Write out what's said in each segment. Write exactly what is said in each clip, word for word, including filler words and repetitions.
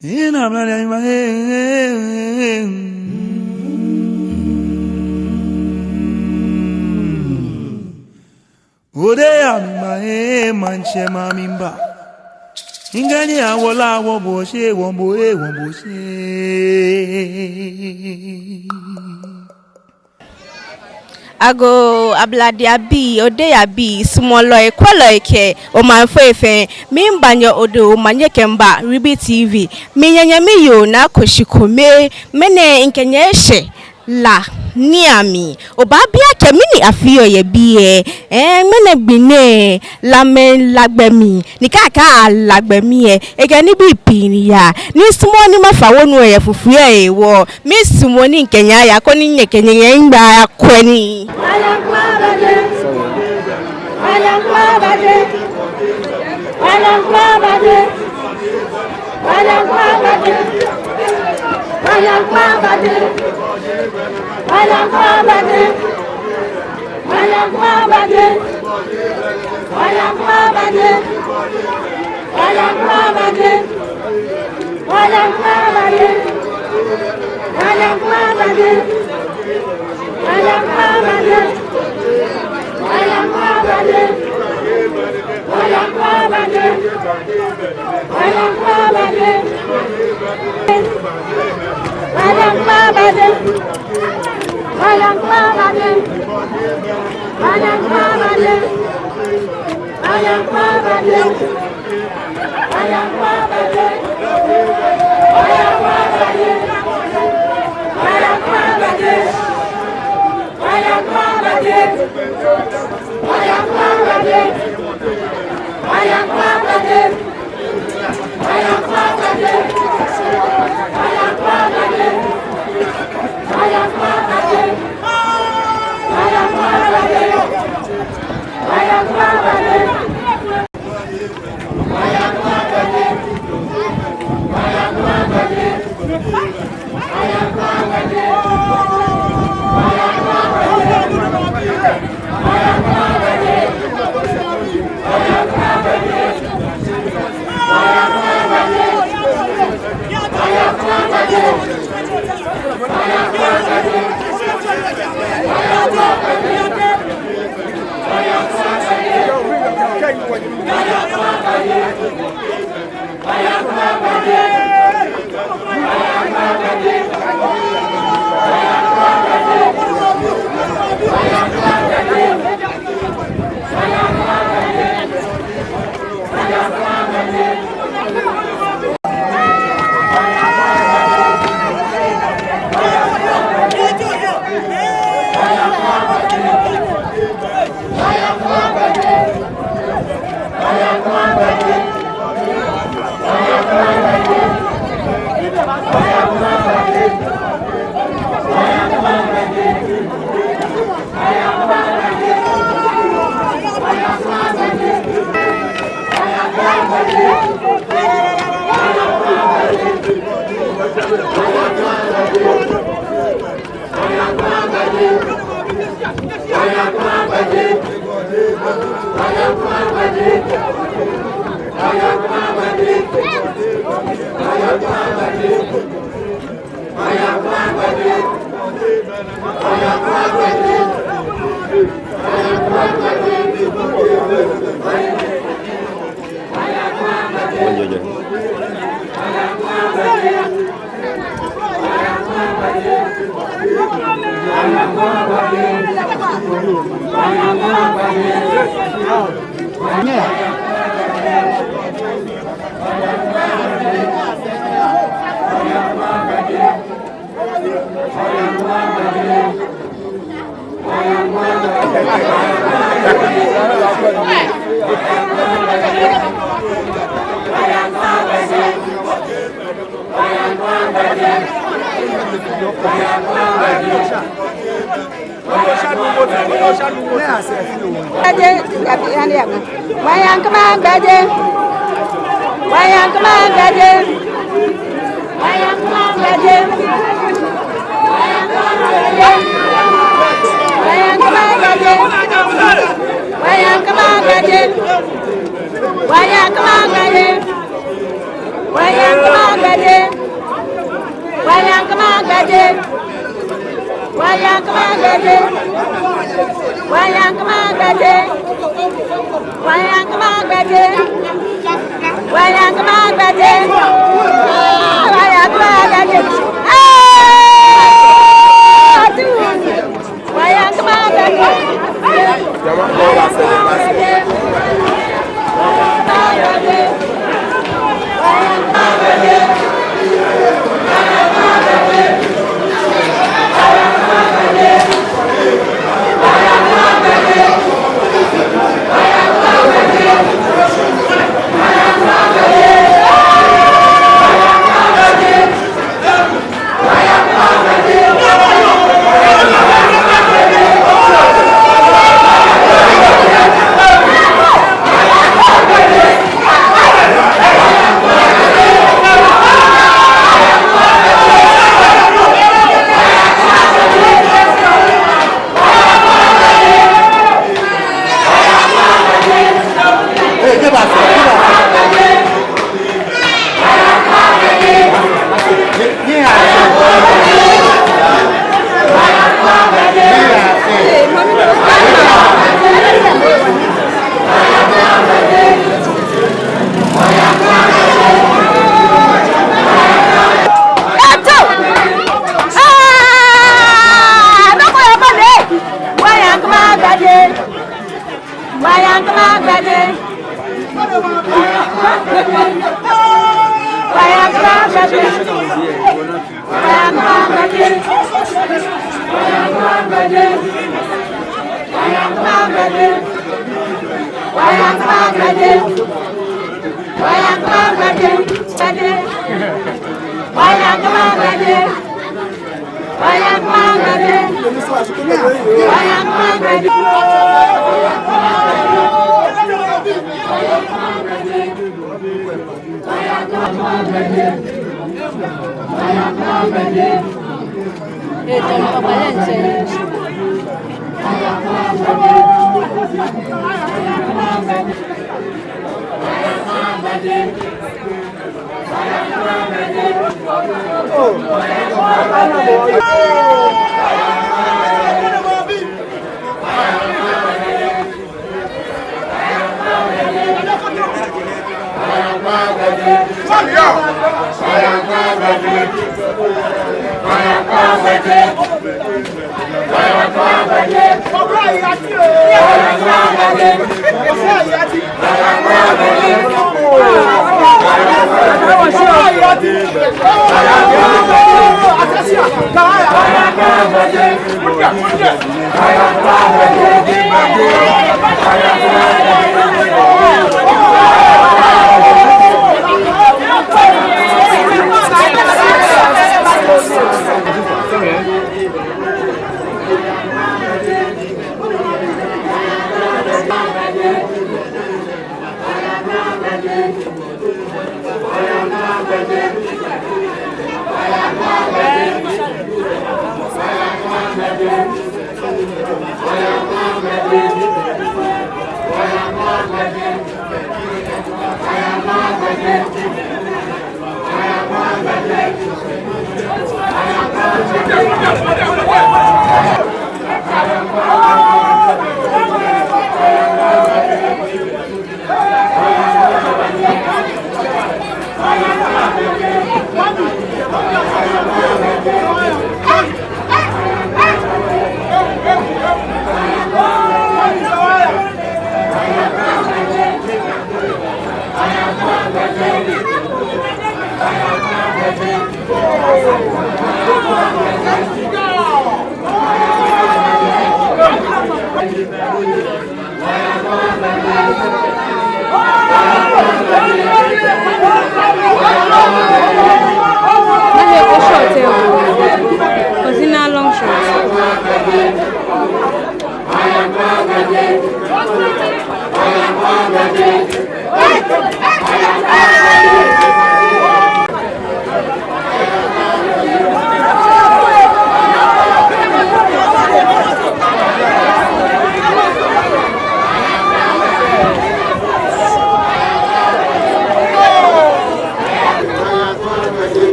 Ina mla ya ima, eh, eh, eh. Ode ya mi ma, eh, maŋtsɛ ma mi ba. Ŋkɛɛ ni awo la wo bo she, wo bo, eh, wo bo she. Agoo, ablade abii, ode abii, sumɔlɔi, kwɛlɔi kɛ omanfoi fɛɛ, miiŋa nyɛ odɛŋ omanye kɛmiiba Ribi T V. Mi nyɛmi yoo Naa Koshi Kome, ŋmɛnɛ ŋkɛ nyɛ eshɛ La ni amli. Obaabi akɛ mɛni afeɔ yɛ biɛ? Ɛɛ, ŋmɛnɛ gbi nɛɛ, Lamɛi La gbɛ mli, ni kɛ akɛɛ ala gbɛ mli lɛ, ekɛ nibii pii ni yaa. Ni misumɔɔɔ ni mafa wonu lɛ yɛ fufui lɛ hewɔ, misumɔɔ ni ŋkɛ nyɛ aya koni nyɛkɛ nyɛhiŋmɛi aya kwɛ nii.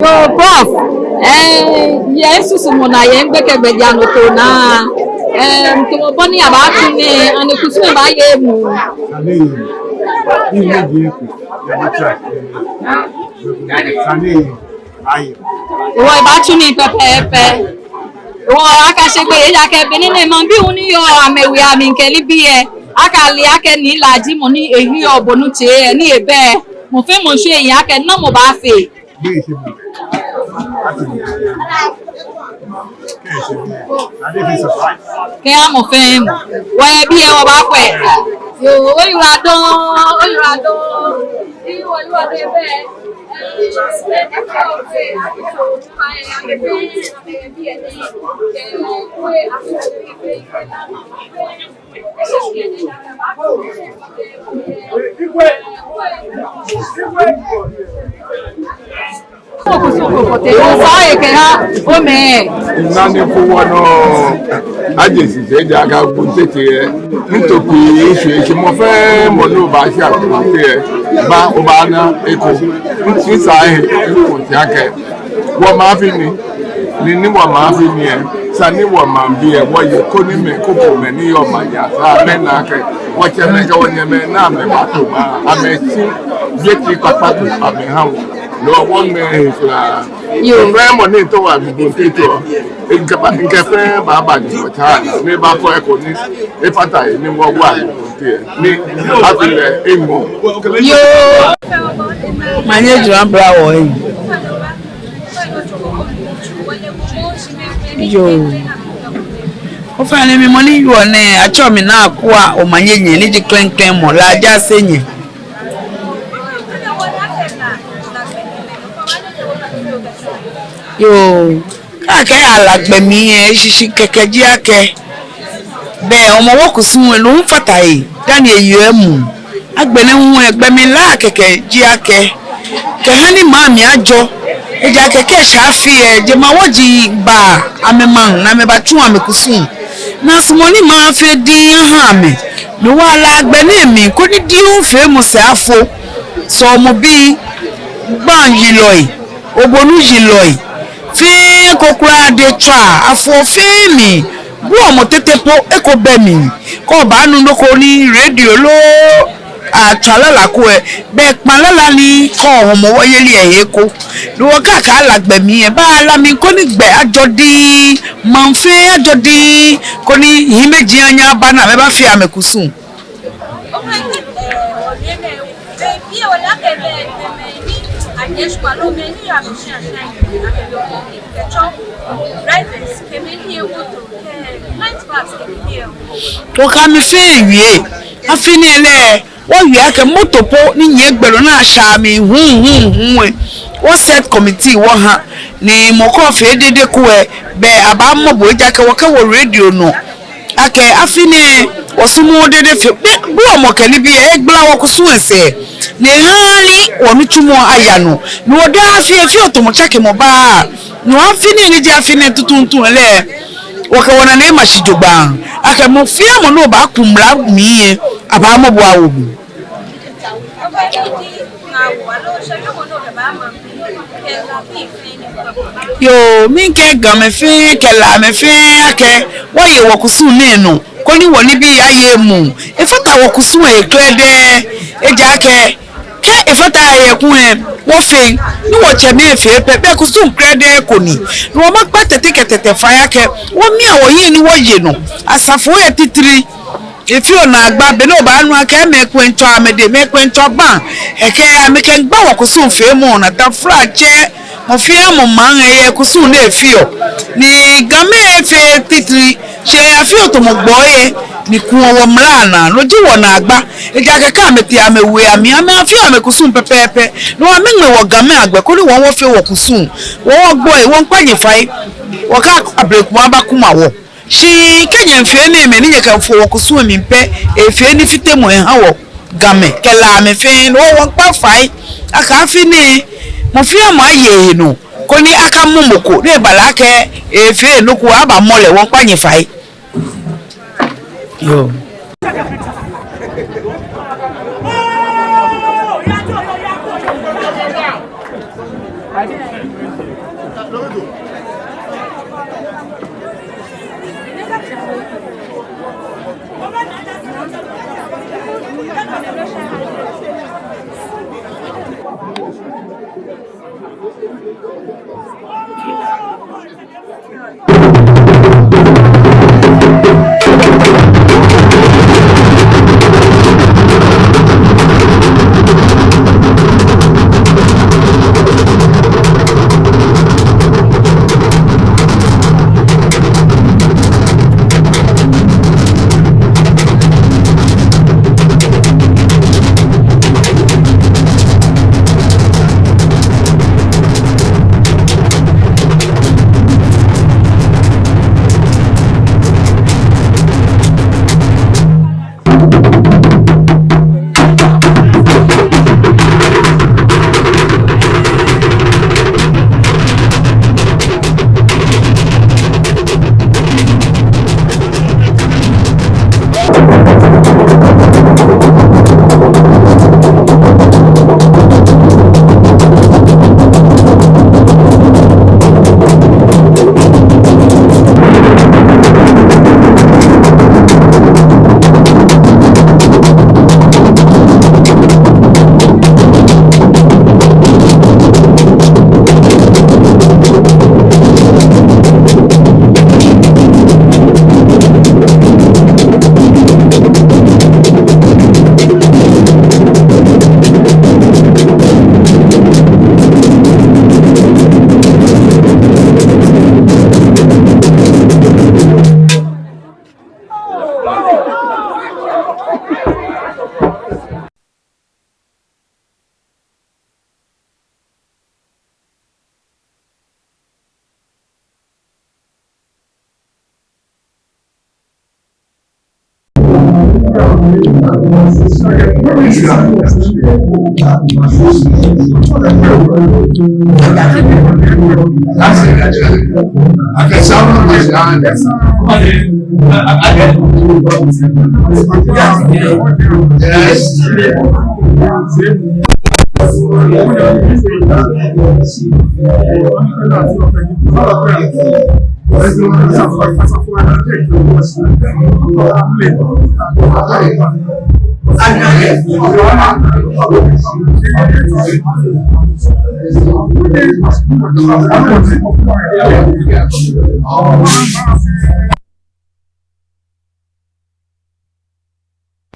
Yoo, Prof, eh, yɛ osusumɔ naa, yɛ gbɛkɛ gbɛjianɔtoo naa, eh, tamɔ bɔ ni abaatsu nɛɛ, ani kusum baaye emuu? Sane, ni yɛ je ko, ya bi tra. Sane, aye. Hewɔ ebaatsu nii pɛpɛɛpɛ. Hewɔ akashe gbeyei ejaakɛ be nɛɛ maŋbii hu ni yɔɔ amɛwei amli kɛ nibii lɛ, akale akɛ Nii La ji mɔ ni ehiɔ bonu tsei lɛ, ni ebɛ. Mɔ fɛɛ mɔ shwe eyi akɛ namɔ baafee. Kɛha mɔ fɛɛ mɔ. Wɔyɛ biɛ wɔbaakwɛ. Yoo, oyiwaladɔŋŋ, oyiwaladɔŋŋ. Oyiwaladɔŋŋ ebɛ. Nani ko wɔnɔ aje shishi ejaakɛ Agbogbloshie tete lɛ, mitokui eshwie shi, mɔ fɛɛ mɔ ni obaashi Agbogbloshie lɛ, ba obaana eko. Misaa he, eko ti akɛ wɔmaŋ afi ni, ni, ni wɔmaŋ afi ni lɛ, esa ni wɔmaŋbii lɛ, wɔye koni mɛi krokomɛi ni yɔɔ maŋ lɛ asa, amɛna akɛ wɔtsɛmɛi kɛ wɔnyɛmɛi ni amɛbato maŋ, amɛshi jwetri kpakpa ko amɛha wɔ. No hewɔ wɔŋmɛɛ he kwraa. Yoo. Fɛɛ mɔ ni tao Agbogbloshie too, mikɛ ba, mikɛ fɛɛ baaba ni wɔtsa ni ebafɔ eko ni efata he ni wɔwo Agbogbloshie ni afi lɛ eŋmɔ. Yoo. Manye jura bra wɔ yi. Yoo. Ofainɛ mi mɔ ni yɔɔ nɛɛ, atsɛɔ mi Naa Akua Omanye nyɛ, ni ji klɛŋklɛŋ mɔ, La Jaase nyɛ. Yoo. Kɛ akɛɛ La gbɛmli lɛ, eshishi kɛkɛ ji akɛ, bɛ Hɔmɔwɔ kusum lɛ, no hu fata he, dani eyeɔ emuu. Agbɛnɛ hu lɛ, gbɛmlilaa kɛkɛ ji akɛ, kɛha ni maŋ mli ajɔ. Ejaakɛ kɛ eshɛ afi lɛ, jemawɔji baa amɛmaŋ ni amɛbatsu amɛkusum. Ni asumɔ ni maŋ afee diŋŋ aha amɛ. No hewɔ lɛ agbɛnɛ mli, koni diŋŋ feemɔ sɛɛ afo. Sɔlemɔbii, gbaŋyilɔi, obonu yilɔi, fɛɛ ko kwraa, detswaa, afo fɛɛ mli. Buɔ mɔ tete po eko bɛ mli. Kɛ obaanu nɔ ko ni radio loo atswa lala ko lɛ, bɛ kpa lala ni kɔɔ Hɔmɔwɔ yeli lɛ he eko. Ni wɔkɛɛ akɛ ala gbɛ mli lɛ, bala mli koni gbɛ ajɔ diŋŋ, maŋ fɛɛ ajɔ diŋŋ, koni hiimeji anyɛ aba ni amɛbafee amɛkusum. Wɔkɛ amɛ fɛɛ wie. Afi nɛɛ lɛ, wɔwie akɛ moto po ni nyiɛ gbɛ lɛ naa shaa mli huhuuhu lɛ, wɔ set committee wɔha, ni mɔ ko fee deŋdeŋ ko lɛ, bɛ abaamɔ bo, ejaakɛ wɔkɛwo radio nɔ akɛ afi nɛɛ wɔsumɔɔɔ deŋdeŋ fe, bɛ buɔ mɔ kɛ nibii lɛ egbala wɔkusum lɛ sɛɛ, ni ehaaa ni wɔnitsumɔ aya nɔ, ni wɔ daa afi lɛ efeɔ tamɔ tsakemɔ baa. No hewɔ afi nɛɛ ni ji afi nɛɛ tuuntu lɛ, wɔkɛ wɔnane ema shi jogbaŋŋ akɛ mɔ fɛɛ mɔ ni baaku mla mli lɛ, abaamɔ bo awo mli. Yoo, miikɛɛ Gamɛi fɛɛ kɛ Lamɛi fɛɛ akɛ wɔye wɔkusum nɛɛ nɔ, koni wɔnibii aye emuu. Efata wɔkusum lɛ he krɛdɛɛ, ejaakɛ kɛ efataaa he kulɛ, wɔfeŋ, ni wɔtsɛmɛi fee pɛ, bɛ kusum krɛdɛɛ ko ni. Ni wɔmiikpa Tɛte kɛ Tɛtɛ fai akɛ wɔmia wɔhiɛ ni wɔye nɔ. Asafo lɛ titri, efeɔ naagba. Be ni obaanu akɛ mɛi kwɛŋtsɔ amɛdɛŋ, mɛi kwɛŋtsɔ baŋ, ekɛ amɛkɛmiigba wɔkusum feemɔ naa, taflatsɛ, mɔ fɛɛ mɔ maŋ lɛ yɛ kusum ni efeɔ. Ni Gamɛi fɛɛ titri, tsɛ afeɔ tamɔ gbɔi lɛ, ni kuɔ wɔ mla naa, no ji wɔnaagba. Ejaakɛ kɛ amɛtee amɛwe amɛ, amɛfeɔ amɛkusum pɛpɛɛpɛ. No hewɔ amɛŋmɛ wɔ Gamɛi agbɛ koni wɔ hu wɔfee wɔkusum. Wɔ wɔgbɔi, wɔmiikpa nyɛ fai. Wɔkɛɛ abele ko abakuma wɔ. Shi kɛ nyɛmiifee enɛɛmɛi ni nyɛkɛfoɔ wɔkusum lɛ mli pɛ, efee nifitemɔ eha wɔ Gamɛi kɛ Lamɛi fɛɛ. No hewɔ wɔmiikpa fai akɛ afi nɛɛ mɔ fɛɛ mɔ aye ehe nɔ, koni akamɔ mɔ ko ni ebala akɛ efee nɔ ko, abamɔ lɛ. Wɔmiikpa nyɛ fai. Yoo.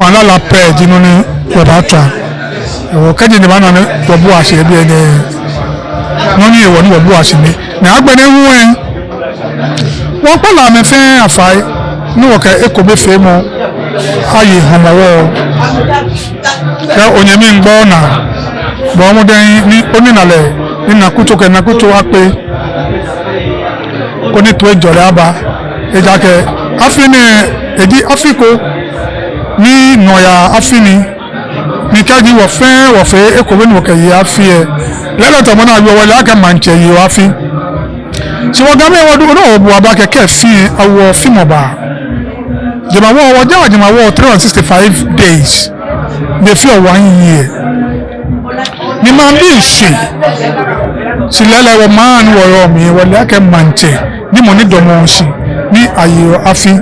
Wala la pɛ ji nɔ ni wɔbaatswa. Ewo kɛji ni baana ni wɔbu ashi yɛ biɛ nɛɛ. Nɔ ni ewo ni wɔbu ashi nɛ. Ni agbɛnɛ hu lɛ, wɔkpa Lamɛi fɛɛ afai ni wɔkɛ ekomefeemɔ aye Hɔmɔwɔ. Kɛ onyɛmi miigba onaa, bɔɔ mɔdɛŋ ni ona lɛ, ni nakutso kɛ nakutso akpe, koni toiŋjɔlɛ aba. Ejaakɛ afi nɛɛ, eji afi ko ni nɔyaa afi ni, ni kɛji wɔ fɛɛ wɔfee ekome ni wɔkɛye afi lɛ, lɛɛlɛŋ tamɔ ni awie wɔle akɛ maŋtsɛ yeɔ afi. Shi wɔ Gamɛi wɔdu, no wɔbu aba kɛkɛ fɛɛ awo fimɔ baa. Jemawɔŋ, wɔjaa jemawɔŋ three hundred sixty-five days. Ni efeɔ one year. Ni maŋbii shi. Shi lɛɛlɛŋ wɔmaŋ ni wɔyɔɔ mli, wɔle akɛ maŋtsɛ ji mɔ ni damɔɔ shi ni ayeɔ afi.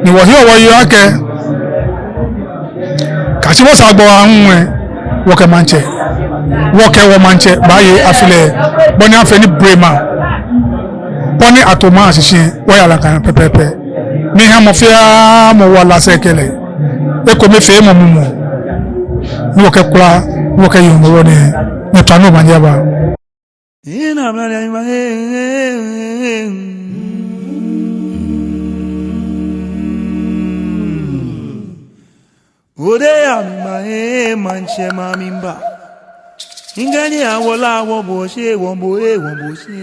Ni wɔheɔ wɔyeɔ akɛ, kɛji wɔsaa gbɔ wa hu lɛ, wɔkɛ maŋtsɛ, wɔkɛ wɔmaŋtsɛ baaye afi lɛ, bɔ ni afee ni blema, bɔ ni ato maŋ ashishi lɛ, wɔya nakai pɛpɛɛpɛ. Miiha mɔ fɛɛ mɔ wala sɛɛ kɛlɛ, ekomefeemɔ mumɔ, ni wɔkɛ kula, ni wɔkɛye Hɔmɔwɔ nɛɛ, ni tswa ni omanye aba. Ode ya mi ma, eh, maŋtsɛ ma mi mba. Ngani awola wo bo she, wo bo, eh, wo bo she.